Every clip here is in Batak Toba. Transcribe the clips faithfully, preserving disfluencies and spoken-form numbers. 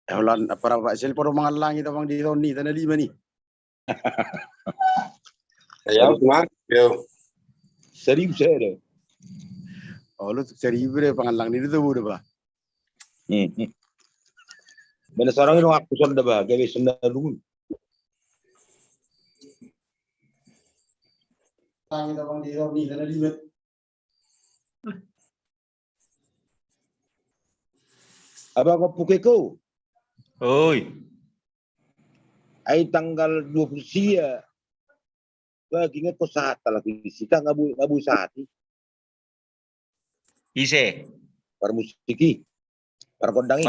Holan apa rapa sel podo mangallangi tamang di taon ni tana lima ni. Ya, Mas. Yo. Serius saya deh. Oh, lu serius deh pangallang ni itu udah bah. Mana seorang itu aku sudah bah, gawe sendal dulu. Tangi tamang di taon ni tana lima. Abang Opuke ko. Oi. Ai tanggal dua puluh sia. Bagi nge ko sahat lagi sita ngabu ngabu sahat. Ise. Parmusiki. Parkondang i.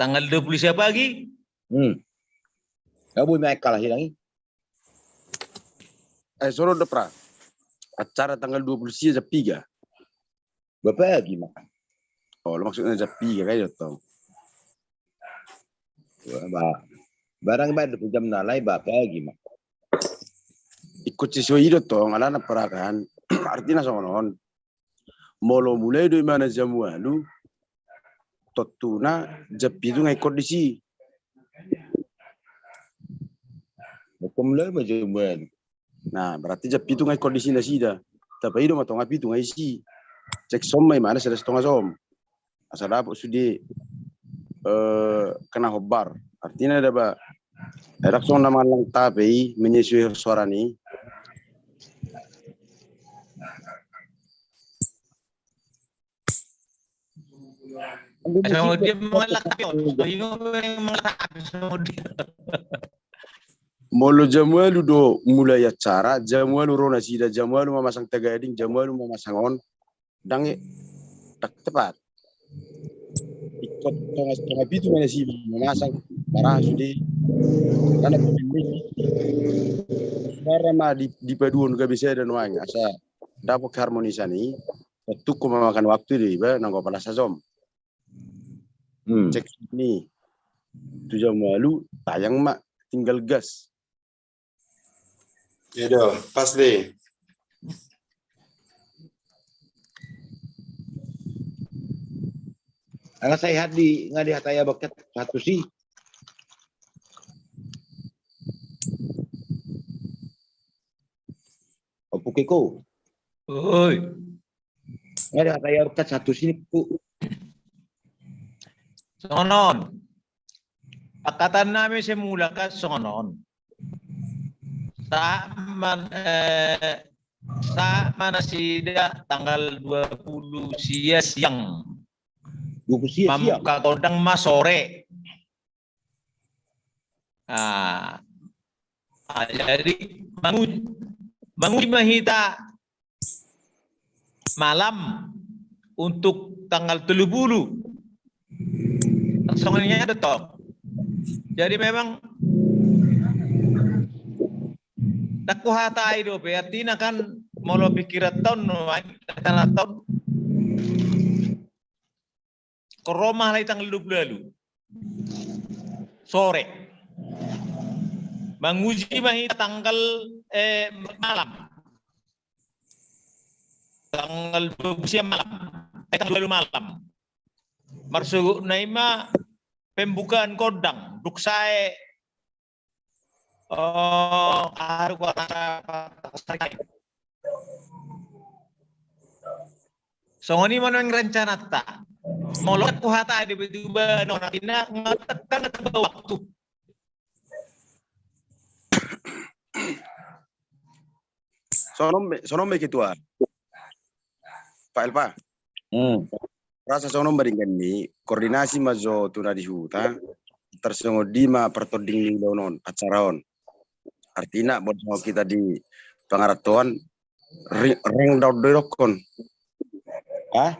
Tanggal dua puluh sia pagi. Hmm. Ngabu main kalah hilang i. Eh, soro da pra. Acara tanggal dua puluh sia jam piga. Bapagi ma. Oh, maksudnya jam piga kan itu. Barang ba jam nalai bapagi ma. Ikut sesuai itu tong, alana perakan. Artinya songon on. Molo mulai do imana jam ualu. Tottuna jam pitu nga ikut di si. Mulai ma jam ualu. Nah, berarti jam pitu nga ingkon di si nasida. Tapi i do ma tonga pitu nga isi. Cek som ma imana sada setengah som. Asa dapot sude eh, kena hobar. Artinya ada ba. Erak song nama lang tapi menyesuai suara ni. Molo jam ualu do mulai acara, jam ualu ro nasida, jam ualu mamasang tagading, jam ualu mamasang on, dang tak tepat. Ikut tengah tengah pitu mana sih mamasang parah sudah. Karena pemilik suara ma di di paduan gak bisa ada nuang asa dapot keharmonisan i. Tuk memakan waktu di iba nanggo pala sajom. Hmm. Cek ni tu jam ualu tayang ma tinggal gas. Iya do, pas deh. Ala sai hadi nga di hataya bakat satu si. Opuke ko. Oi. Nga di hataya bakat satu si ni ku. Songon on. Pakatan nami semula kan songon on. Saat man eh, saat mana sida tanggal dua puluh sia siang. Dua puluh sia siang. Mamuka godang ma sore. Ah, ah, jadi manguji, manguji ma hita malam untuk tanggal tolu pulu. Songon i do tong. Jadi memang tak kuhatai dope artina kan molo pikiran taon no ai kata taon. Koroma lai tanggal dua puluh lalu sore. Manguji ma hita tanggal eh, malam. Tanggal dua puluh sia malam. Eh, tanggal dua puluh malam. Marsuguk na ima pembukaan godang duk sae. Oh, aru ko rasa. Songon i manang rencana ta. Molo ku hata di betuba nona tina ngatekan waktu. Sonom sonom ketua. Pak Elpa. Hmm. Rasa sonom baringan ni koordinasi ma jo tu na di huta. Tarsongon di ma partonding ni ulaon on acara on. Artina buat kita di pangarantoan reng daun do dokkon. Hah?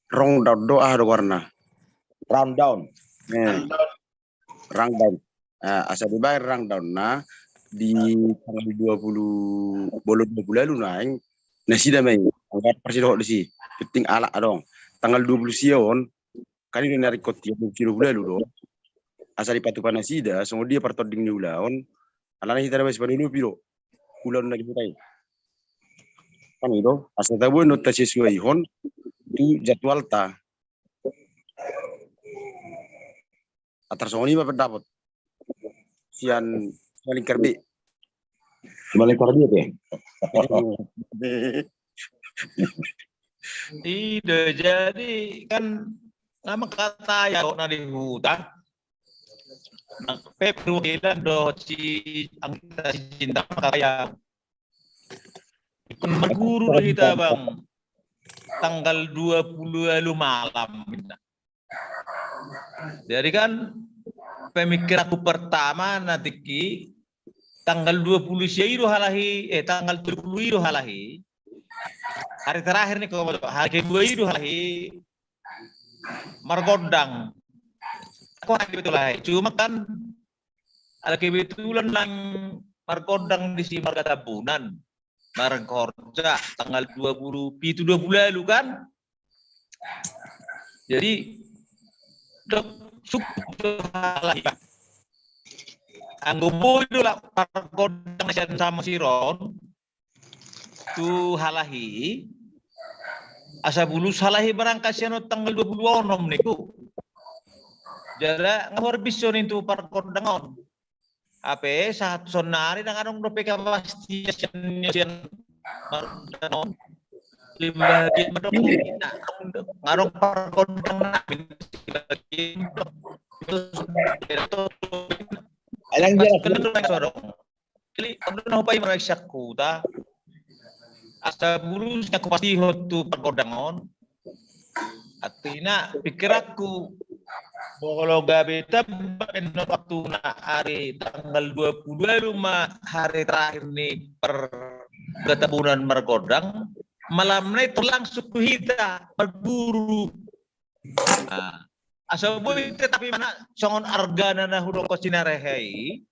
Rong daun do ah do warna. Rundown. Eh. Rundown. Asa dibaen rundown na di tanggal dua puluh bolo dua puluh lalu naeng nasida mai anggar parsidohot di si penting alak adong tanggal dua puluh sia on kan ini nari kotia dua puluh lalu do asa dipatupa nasida songon dia partonding ni ulaon alana hita na masih panunupi do ulaon na dihutai kan itu asa tabuan do ta sesuai hon tu jadwal ta Antar songon i ma pendapat sian Simalingkar B. Simalingkar B te. I do, jadi kan nama kata ya kok na di huta. Nah, pe perwakilan do si anggota si cinta maka ya. Ikon marguru do hita bang tanggal dua puluh ualu malam. Jadi kan pemikiranku pertama na tingki tanggal dua puluh sia i do halak i, eh tanggal dua puluh i do halak i. Hari terakhir ni, hari kedua i do halak i margondang. Aku hari betul lah. Cuma kan ada kebetulan nang margondang di si marga Tambunan. Margondang tanggal dua puluh pitu, dua puluh ualu kan. Jadi dok sukses halak i. Anggo boi do lah margondang sian Samosir on tu halak i, asa bulus halak i berangkat sian on tanggal dua puluh onom niku. Jala nga harbis on tu pargondang on. Hape sahat sonari ndang adong dope kepastian sian margondang on. Lima bagian madok na ndang adong pargondang na Alang jelas. Jadi, anggo na hupaima sian huta, asa bulus na hupastihon tu pargondang on. Artina pikiranku, molo gabe tamba enon waktuna, ari tanggal dua puluh ualu ma hari terakhir ni pargondang Tambunan margondang, malam na i tor langsung tu hita marguru. Nah, asa boi tetap i mana songon argana na hudok ko sinarehei.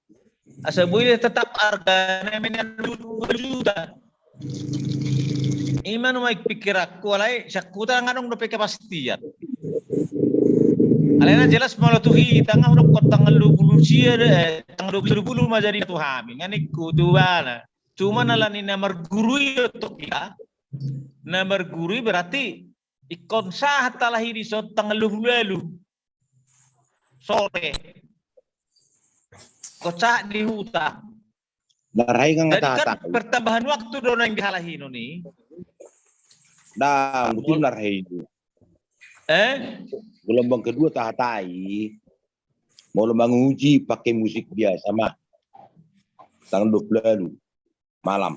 Asa boi tetap argana menian dua juta. Ima nunga pikiranku alai sian huta nga adong dope kepastian. Alai na jelas molo tu hita nga hudok ko tanggal dua puluh sia de, eh, tanggal dua puluh ma jadi tu hami nga ningku tu bana. Cuma na lani na marguru i do tu hita. Na marguru i berarti ingkon sahat halak i dison tanggal dua puluh ualu sore. Ingkon sahat di huta. Jadi kan pertambahan waktu do naeng di halak i non i. Ndang, butuh na hea i. Eh? Gelombang kedua tahatai. Molo manguji pakai musik biasa ma. Tanggal dua puluh ualu malam.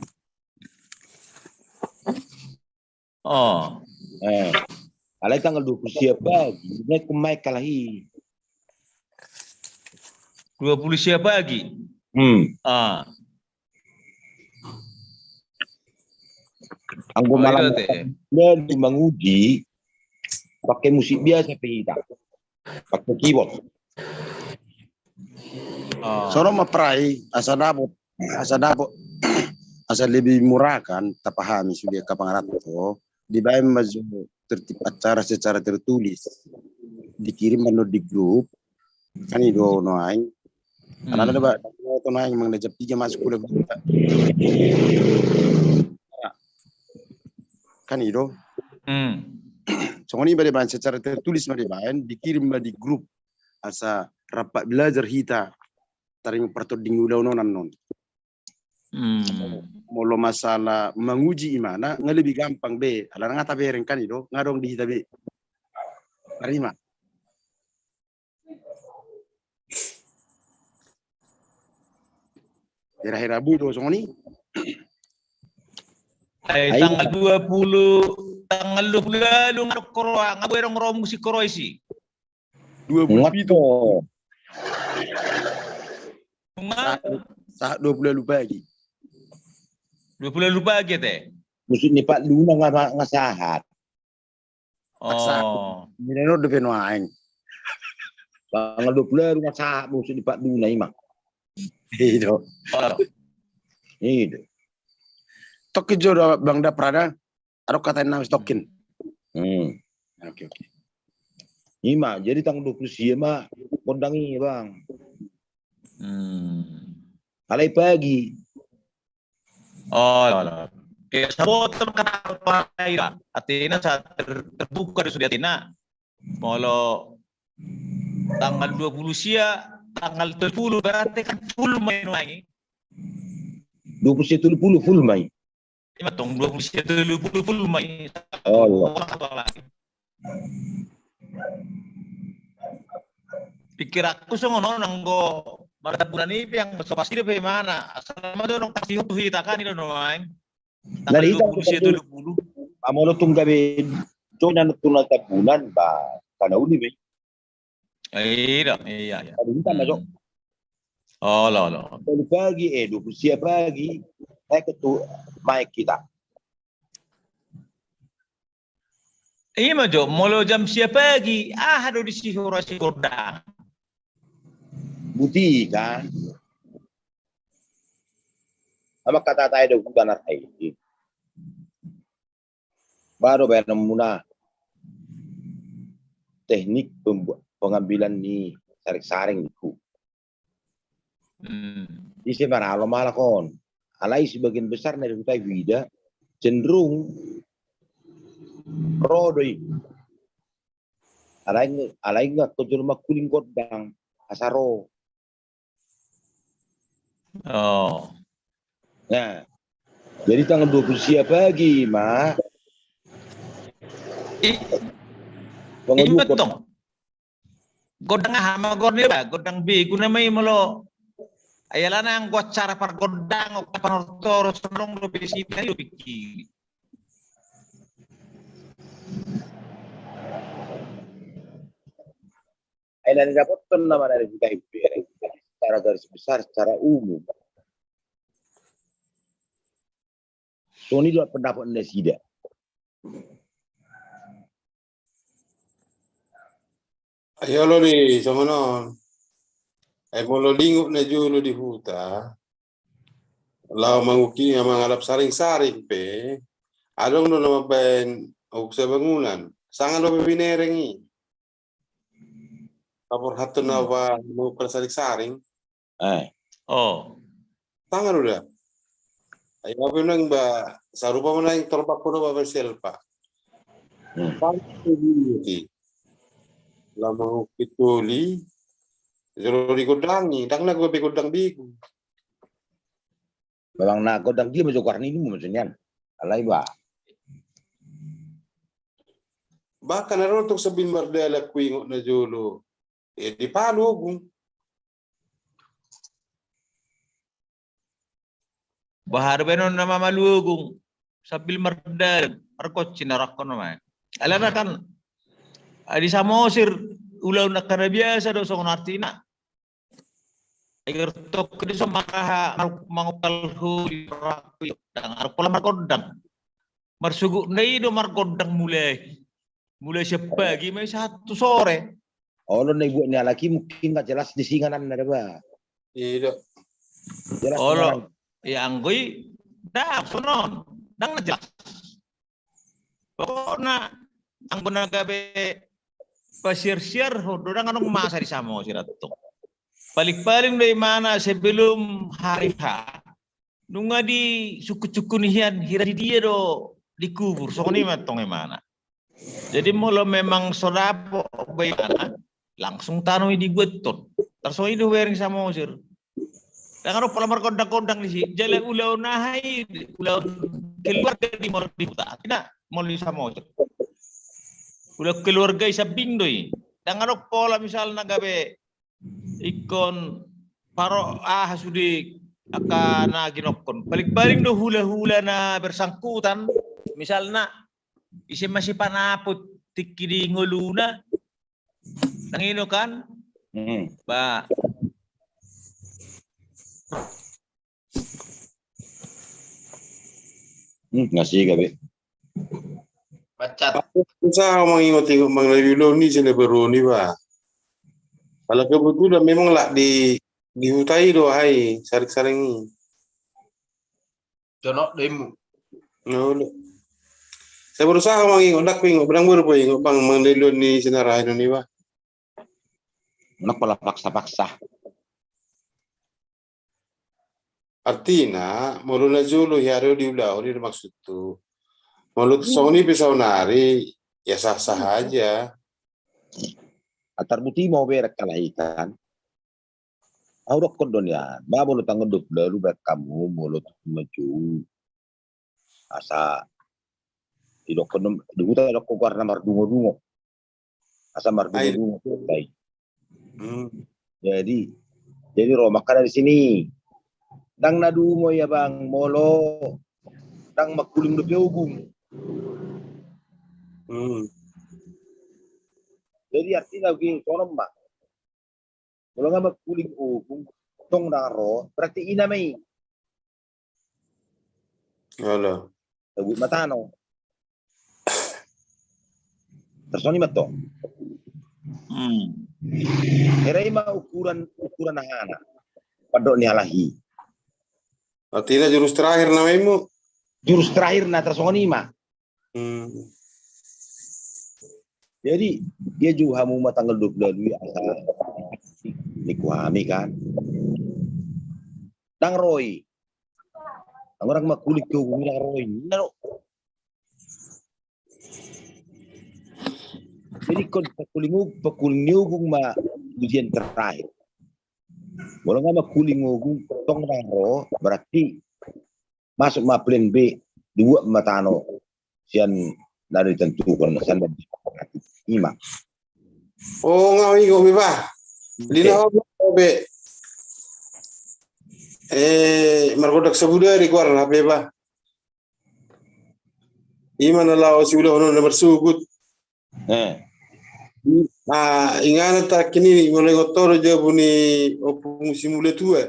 Oh. Eh. Alai tanggal dua puluh sia pagi, naik ke mic halak i. Dua puluh sia pagi. Hmm. Ah. Anggo malam lalu manguji pakai musik biasa pe hita. Pakai keyboard. Oh. Songon ma prai asa dapot, asa dapot, asa lebih murah kan, tapahami sude angka pangaranto. Dibaen ma jo tertib acara secara tertulis. Dikirim ma non di grup. Kan i do nuaeng. Alana do ba nuaeng manang na jam tiga masuk kuliah. Kan i do. Hmm. Songon i ma dibaen secara tertulis ma dibaen, dikirim ma di grup. Asa rapat belajar hita taringot partording ulaon on annon. Hmm. Molo masalah manguji imana nga lebih gampang be, alana nga tabereng kan i do, nga adong di hita be. Tarima. Hira-hira boi do songon i. Ai tanggal dua puluh, tanggal dua puluh ualu nga adong koroa, nga boi adong ro musik koroa isi. Dua puluh pitu. Sahat dua puluh ualu pagi. Dua puluh ualu pagi te. Musik ni Pak Luna nga, nga sahat. Oh. Ini no dope nuaeng. Tanggal dua puluh ualu nga sahat musik ni Pak Luna ima. I do. I do. Tokkin jo do Bang Dapra da. Adong kata na stokin. Hmm. Oke, oke. Ima, jadi tanggal dua puluh sia ma gondang i, Bang. Hmm. Alai pagi. Oh, iya, iya. Oke, saboto kata apa ya? Artina sa ter, terbuka do sude artina. Molo Tanggal dua puluh sia, tanggal tolu puluh, berarti kan full ma i nuaeng. Dua puluh sia tolu puluh full ma i. Ima tong dua puluh sia tolu puluh full ma i. Oh, iya. Pikiranku songon on, anggo mardabunan i pe, anggo so pasti dope imana. Asal ma do nang pasti tu hita kan i do nuaeng. Tanggal dua puluh sia tolu puluh. Amolo tung gabe joinan tu na tabunan ba kana uli be. Iya, iya, iya. Tadi kita na jo. Olo, olo. Tolu pagi, eh, dua puluh sia pagi, naik ke tu, naik kita. Ima jo, molo jam sia pagi, aha do disi hurasi gondang. Buti kan. Ama kata tai do gondang ar hai. Baru bayanonmuna teknik pembu-, pengambilan ni saring-saring niku. Hmm. Ise maralo malak on. Alai sebagian besar na di huta i huida cenderung ro do i. Alai, alai nga kojol mangkuling gondang asa ro. Oh. Nah, jadi tanggal dua puluh sia pagi ma. I, ima tong. Gondang aha ma goarna ba? Gondang begu nama i molo. Ai alana anggo acara pargondang, panortor, sonong do be sida do pikir. Ai na nidapothon nama na di huta i hubereng secara garis besar, secara umum. Songon i do pendapat nasida. Ai olo di songon on. Ai molo lingot na jolo di huta, laho manguki, mangalap saring-saring pe, adong do na mambaen uguk sabangunan. Sanga do pe binereng i. Paborhathon na ba mangukal saring-saring. Eh. Oh. Tangan udah. Ai apa nang ba sarupa ma nang torpakku do ba selpa. Hmm. Tangan udah. Lama ngukituli. Jolo digondangi, ndang na gabe gondang begu. Memang na gondang dia ma jo goarna i maksudna. Alai ba. Bahkan adong tong sambil mardalan huingot na jolo. Eh, di Palu Ogung. Bahat baenon nama Palu Ogung. Sambil mardalan, markonci na rangkon nama. Alana kan, ah, di Samosir, ulaon angka na biasa do songon artina. Eger tokki do so maraha, mar-, mangukal holi, marangkup, ndang adong pola margondang. Marsugutna i do margondang mulai. Mulai sian pagi ma i sahat tu sore. Olo na ibuat ni halak i mungkin nggak jelas di singanan na daba. Iya. Jelas olo singanan. Iya anggo i, ndang songon on. Ndang na jelas. Pokokna anggo na gabe pasiar-siar ho do ndang adong masa di Samosir antong. Paling-paling do imana sebelum hari H. Nunga disungkun-sungkuni hian hira di dia do dikubur, songon i ma antong imana. Jadi molo memang so dapot ba imana, langsung tano i dibuathon. Tarsongon i do hubereng Samosir. Ndang adong pola margondang-gondang disi. Jala ulaon aha i, ulaon keluarga di molo di huta. Tidak, molo di Samosir. Ulaon keluarga i sambing do i. Ndang adong pola misalna gabe ingkon paro aha sude angka na ginokkon. Paling-paling do hula-hula na bersangkutan, misalna ise ma sipanaput tingki di ngoluna, nang i do kan? Hmm. Ba. Hmm, ngasih gabe. Bacat. Usaha mangingot-ingot mangalai ulaon ni selebaron i ba. Kalau kebetulan memang lah di, di huta i do hai saring-saring i. Jonok do imu. Olo. Saya berusaha mangingot, ndang huingot, benang baru ingot bang mangalai ulaon ni sinarahi do ni ba. Ndang pola paksa-paksa. Artina, molo na jolo hea do diulahon i do maksudhu. Molo songon i pe saonari, ya sah-sah aja. Antar buti mau berek kalahikan. Au dokkon do nian, ba molo tanggal dua puluh lalu baen hamu molo tu manjou. Asa didokkon di huta dokkon goarna mardungo-dungo. Asa mardungo-dungo. Jadi jadi ro mangkana di sini. Ndang na dungo ia bang molo ndang mangkuling dope ogung. Jadi artina ge sonon ma. Molo nga mangkuling ogung tong ndang ro berarti ina ma i. Olo. Tagut ma tano. Tarsongon i ma tong. Hera i ma ukuran ukuran ahana. Pandok ni halak i. Artina jurus terakhir na maimu. Jurus terakhir na tarsongon i ma. Jadi ia jou hamu ma tanggal dua puluh lalu i asa niku hami kan. Ndang ro i. Ndang orang mangkuling ke ogung ndang ro i. Jadi kon pakuling pakuling ni ogung ma ujian terakhir. Molo nga mangkuling ogung tong ndang ro berarti masuk ma plan B, dibuat ma tano sian na ditentukan sian ima. Oh nga i go be ba. Lina be. Eh margodak sabudari goarna be ba. Ima na laho siulahon na marsugut. Ingana takkini molo ingot ho do jabu ni Ompu Musi Mula Tua.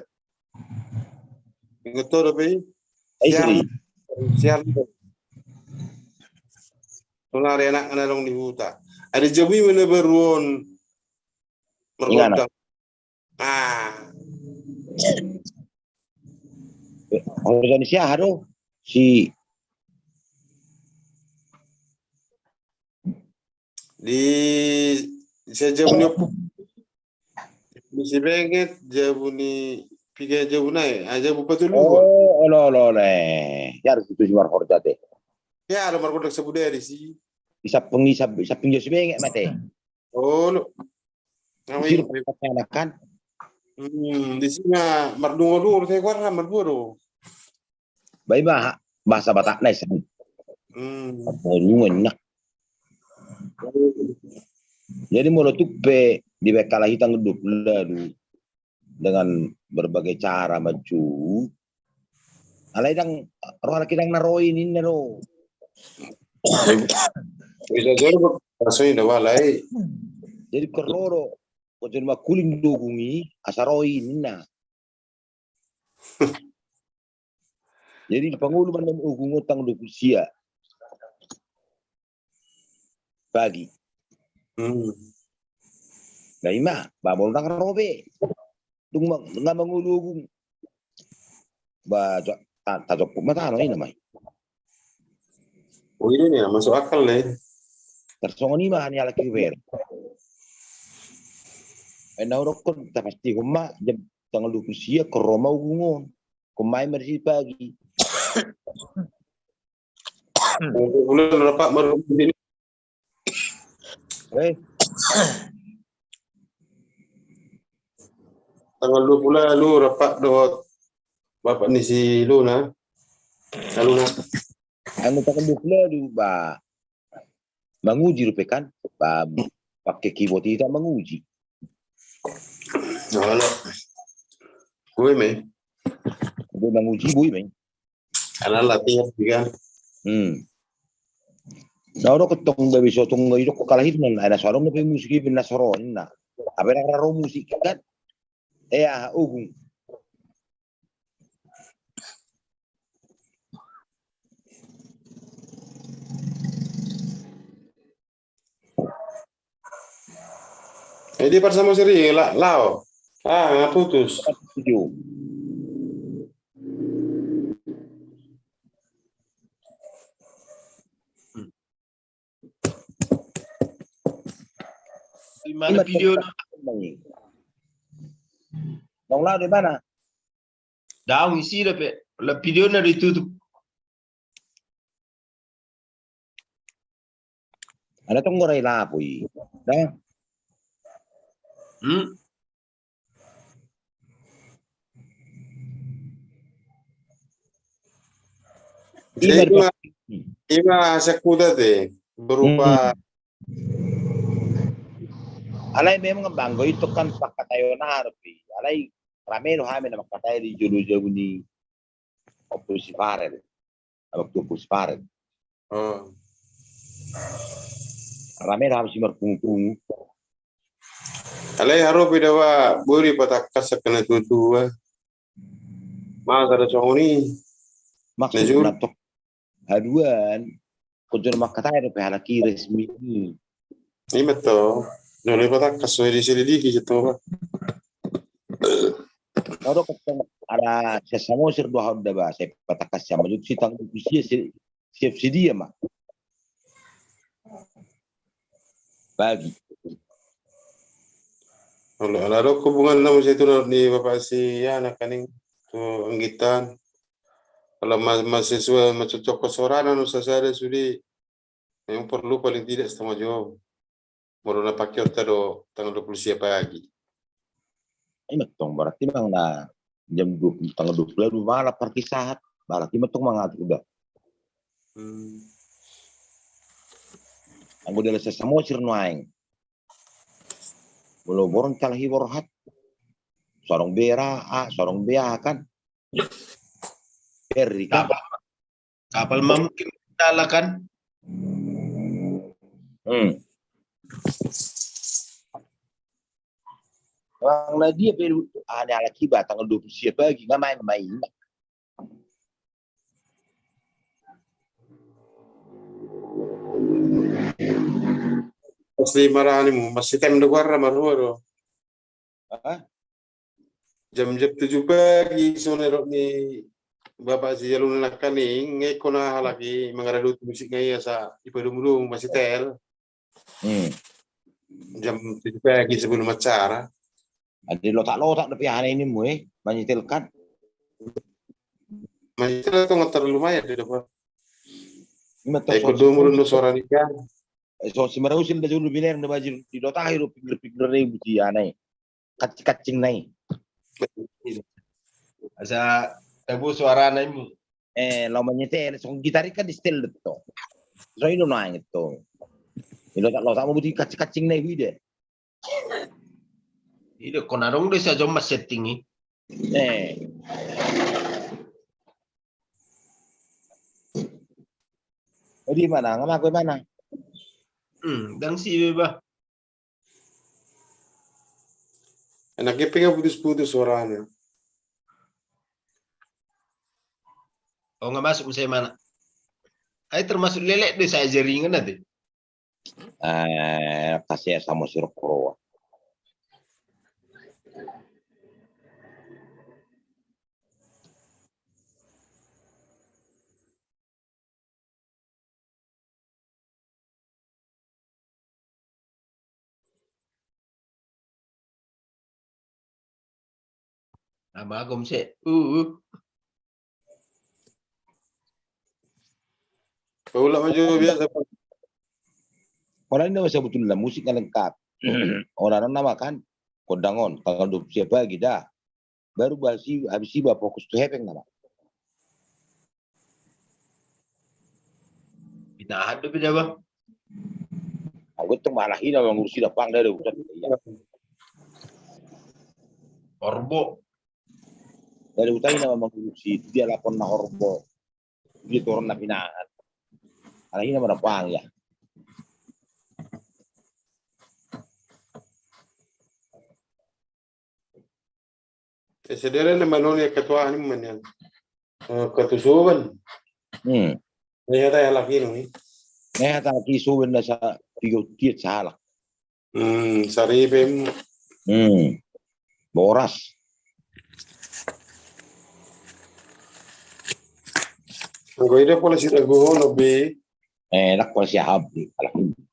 Ingot ho dope i? Siar. Siar. Sonari anakna adong di huta. Ada jabu i ma na baru on. Ingana. Ah. Horja ni si aha do si di si jabu ni Ompu ni si Benget jabu ni piga jabu nai ah jabu patulu. Oh olo olo olo eh ya harus itu si marhorja te. Ya lo margodak sabudari si. Isapung isap isapung jo si Benget mate. Olo. Kan di sini mardungo-dungo do saya goarna mardungo do. Bai ma bahasa Batak na isan. Mardungo inna. Jadi molo tuk pe dibaen kalahi tanggal dua puluh lalu dengan berbagai cara maju. Alai ndang ro halak i ndang na ro i ninna do. Bisa jadi maksudnya walai. Jadi kor ro do. Kocun mangkuling do ogung i asa ro i ninna. Jadi pangolu ma ogung on tanggal dua puluh sia pagi. Na ima ba molo ndang ro be dung nga mangolu ogung ba tajokkut ma tano ina ma i. Oh iya nih masuk akal deh. Tarsongon i ma ni halak i ber. Ena udokkon tapasti homa jam tanggal dua puluh sia kor ro ma ogung on. Kor ma i ma di si pagi. Bulan rapat baru ini. Eh. Tanggal dua puluh lalu rapat dohot bapak ni si Luna. Luna. Anu tanggal dua puluh lalu ba manguji rupe kan ba pakai keyboard ita manguji. Halo. Gue me. Gue manguji gue me. Ala latihan kan. Hmm. Na ora ketong babi sotong ngai dok kalahin na na sorong na pe musik i na sorong na. Apa na raro musik kan? Eh ah ogung. Jadi pas sama seri la lao. Ah, putus. Di mana video? Nong lao di mana? Daun isi dape. La video na ditutup. Ada tong gorai lapo i. Dah. Hmm? Ima, ima sakuta te berupa. Alai memang banggo itu kan pangkataion ahu pe. Alai rame do hami na mangkatai di jolo-jolo ni Ompu si Farel. Abang tu Ompu si Farel. Rame do hami si marpungu-pungu. Alai haropi da ba boi dipatangkas angka na tua-tua. Masa da songon i. Maksudna tok haduan. Kunjur mangkatai dope halak i resmi. Ima to. Jolo dipatangkas so diselidiki situ ba. Kau do ketong ala Sian Samosir do hau da ba sai patangkas sian ma jut si tanggung si siap si dia ma. Bagi. Ala adong hubungan na muse tu ni bapak si anak kaning tu anggitan. Ala mas mas sesuai mas cocok sorana no sasada sude. Memang perlu paling tidak setengah jam. Molo na pakai otak do tanggal dua puluh sia pagi. Ima tong berarti mang na jam dua puluh tanggal dua puluh lalu malah parkisahat. Berarti ima tong mangatur da. Anggo dalan Sian Samosir nuaeng. Molo borong calahi borhat. Sorong bera, ah, sorong bea kan. Beri kan. Kapal ma mungkin kendala kan. Hmm. Orang na dia pe ane halak i ba tanggal dua puluh sia pagi nga main-main. Pasti marani mu masih tem do guarna marua do. Jam-jam tujuh pagi songon na dok ni bapak si Jaluna nangkaning, nga ingkon halak i mangaradoti musik nga i asa dipadomu-domu masitel. Jam tujuh pagi sebelum acara. Adi lotak-lotak dope aha na inimu e manyetelkan. Manyetel tong antar lumayan de dapat. Ima tong. Ikut dua mulun do suara nikah. So si marausil da julu binereng da bajir di dota i do pinggir-pinggir ni buti ana i. Kancing-kancing na i. Asa tabo suara na imu. Eh, lau manyetel, songon gitar i kan di setel do tong. So i do naeng tong. Di lotak-lotak ma buti kancing-kancing na i huida. Ida kona dong do sajo mas setting i. Eh. Di mana? Nga mago mana? Hmm, dang si iba. Enak gepeng putus-putus suaranya. Oh, nga masuk muse mana? Ai termasuk lelek do saya jaringan nanti. Eh, kasih sama si Rokoroa. Ama agom se. Uh, uh. Paulak maju biasa. Orang ini masa betul lah musik yang lengkap. Orang nama kan kondangon tanggal dua puluh siapa kita. Baru bahas i, habis i ba fokus tu hepeng nama. Pinahan do pida ba. Aku tong malah hina mangurus i da pang da urusan. Horbo. Dari utai nama mangurus i dia lapor na horbo. Dia turun na pinahan. Ala hina mana pang ya. Sedere na manoni ketua ni manian. Ketua Suban. Hmm. Ternyata ya laki ini. Ternyata laki Suban na sa pigo tiet salah. Hmm, saripe. Hmm. Boras. Anggo ida pola si ragu hono be. Eh, nak pola si habbi. Alhamdulillah.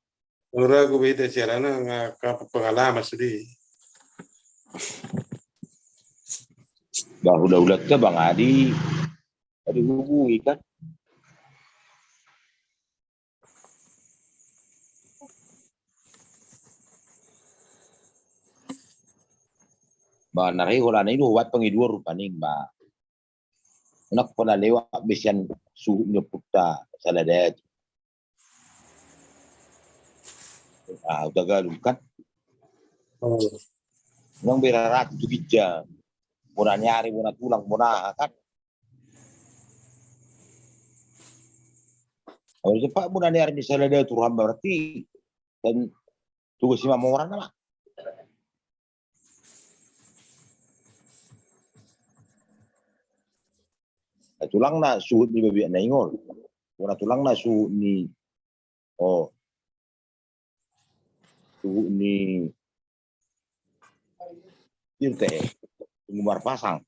Ora gue beda siarana nga pengalaman sedih. Bah udah-udah ke Bang Adi, tadi hubungi kan. Ba na ro i holan i do, hubuat pangidoan rupani ba. Nang pe na lewat be sian suhut ni ompunta Saladatu. Ah, Hutagalung kan. Nang be rarata tu ginjang. Bona ni ari, bona tulang, bona aha kan. Kalau sempat bona ni ari ni Saladatu roham berarti kan tugas si mamora nama. Nah, tulang na suhut ni babiat na ingol. Bona tulang na suhut ni, oh, suhut ni Irte, tunggu marpasang.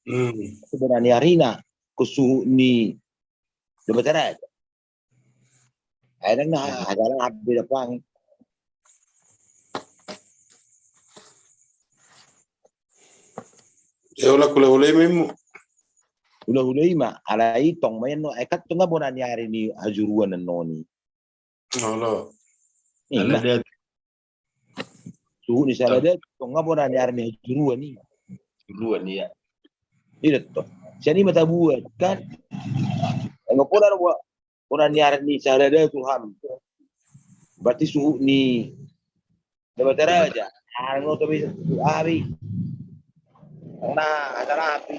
Hmm. Bona ni arina, kesuhut ni Debata Raja. Akhirnya na, hmm, adalah habis apa? Ya, ula, ula, ula, memu. Ula, ula, ima, ala itong, main no, ekat tengah bona ni ari ni hajuruan noni. Olo. Ima. Saladatu. Suhut ni Saladatu, tong nga bona ni ari ni hajuruan i. Hajuruan, iya. Iya, tong. Sian i ma tabuat, kan? Enggo pola ro bona ni ari ni Saladatu roham. Berarti suhut ni Debata Raja. Anu to bisa abi. Karena ada api.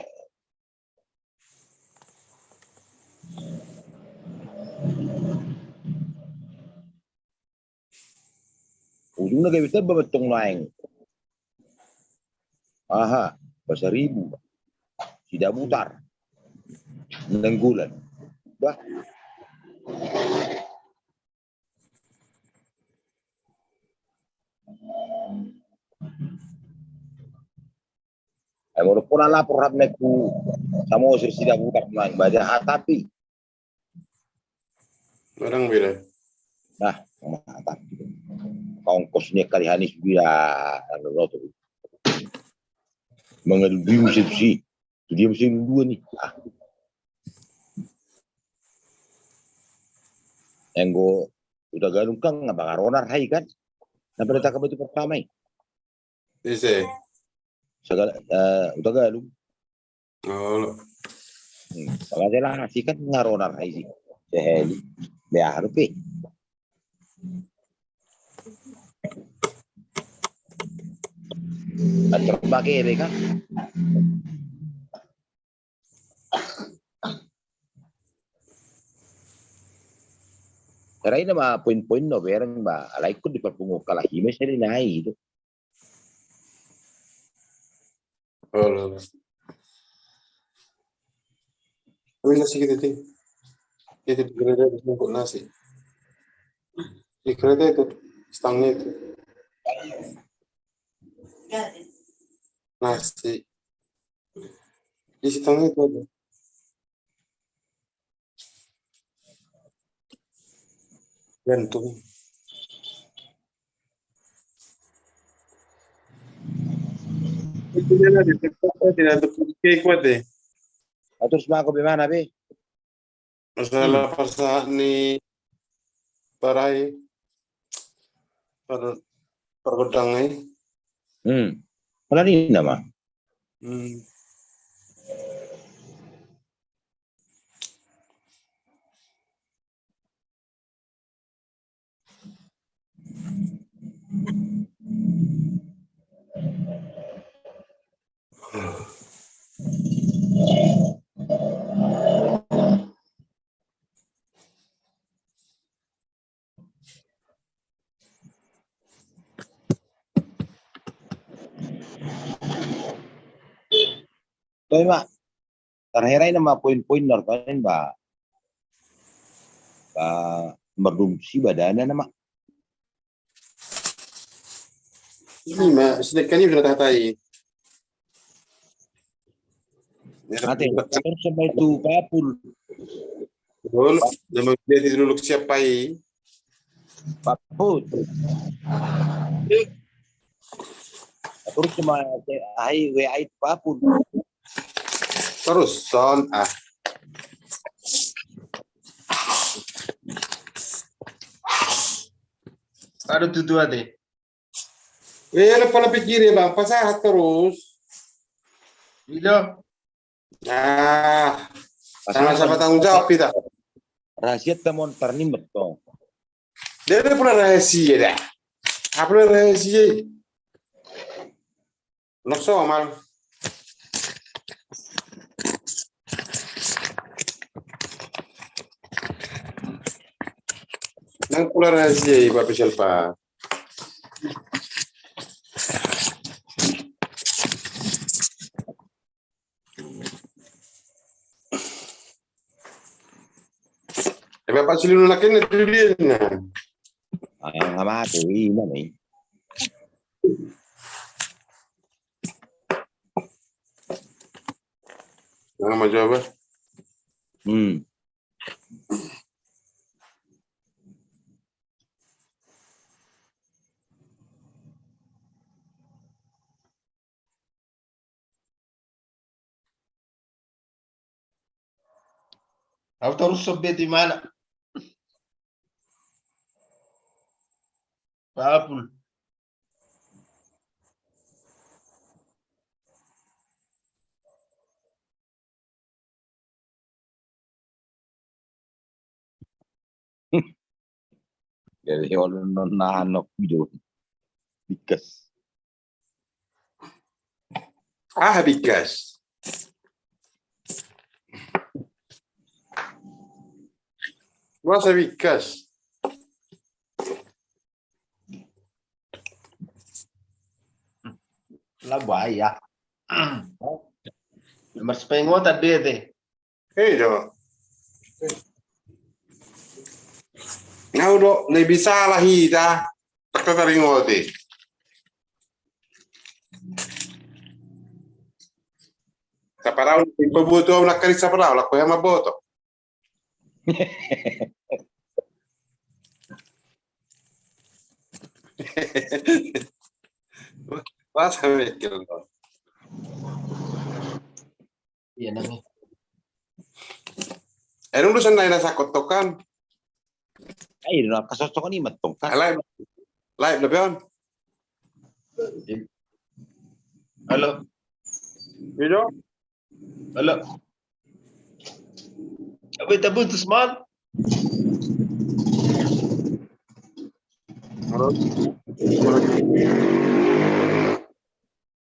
Ujungna gabe tamba mantong naeng. Aha, Pasaribu, Sidabutar, Nainggolan. Bah. Ai molo pola lapor hap naik tu Samosir, Sidabutar, naik baja hatapi. Barang beda. Nah, hatapi. Ongkos ni kali hanis bia, anu, loto. Mangaduduimu si, tu dia muse dua ni. Ah. Enggo Hutagalung kan nga bagaronar hai kan. Na pada taka batu pertama i. Ise? Sagala, eh, Hutagalung. Oh. Hmm, salah jelas sih kan ngaronar hai sih. Seheli. Be aha dope. Atur bage be kan. Terakhir nama poin-poin no bereng ba. Alai ikut di perpungu kalah hime seri nai itu. Halo. Ambil nasi kita, Ting. Itu di kereta itu, bungkus nasi. Di kereta itu, stangnya itu. Nasi. Di stangnya itu ada. Gantung. Itu dia lagi, cepat, eh, tidak ada kuat, eh. Atur sembako be mana be? Masalah, hmm, parsahat ni parai par, pargondang ai. Hmm. Mana ni nama? Hmm. Toi ma. Terakhir ai nama poin-poin na rupani ba, ba mardungsi badana nama. Ima, sedangkan ini sudah tatai. Mate, terus sampai tu papul. Betul, nama dia di dulu siapa i? Papul. Terus cuma ai we ai papul. Terus son ah. Aduh tutu ate. Eh, ada pola pikir ya bang, pasahat terus. Ido. Ah, sama-sama tanggung jawab kita. Rahasia ta mon tarnimet to. Dia ada pula rahasia dah. Apa rahasia? Nokso mal. Nang pula rahasia i, Pak Piselpa. Ebe Pak Silinu lakin na tudian na. Ah, nggak mati, iya nih. Nah, mau coba. Hmm. Au torus sobe di mana? Powerful. Jadi olo non nahan nok video. Bingkas. Ah, bingkas. Boasa bingkas? Lah bahaya. Mas pengotan dia teh. Hei do. Nau do lebih salah hita. Teka taringoti. Saparau, ipa butuh au nakari saparau, laku hema boto. Masa mikir. Iya nang. Erung dusan nai na sakot tokan. Ai na kasosok ni matong kan. Live. Live lebih on. Halo. Halo. Apa itu putus man? Halo.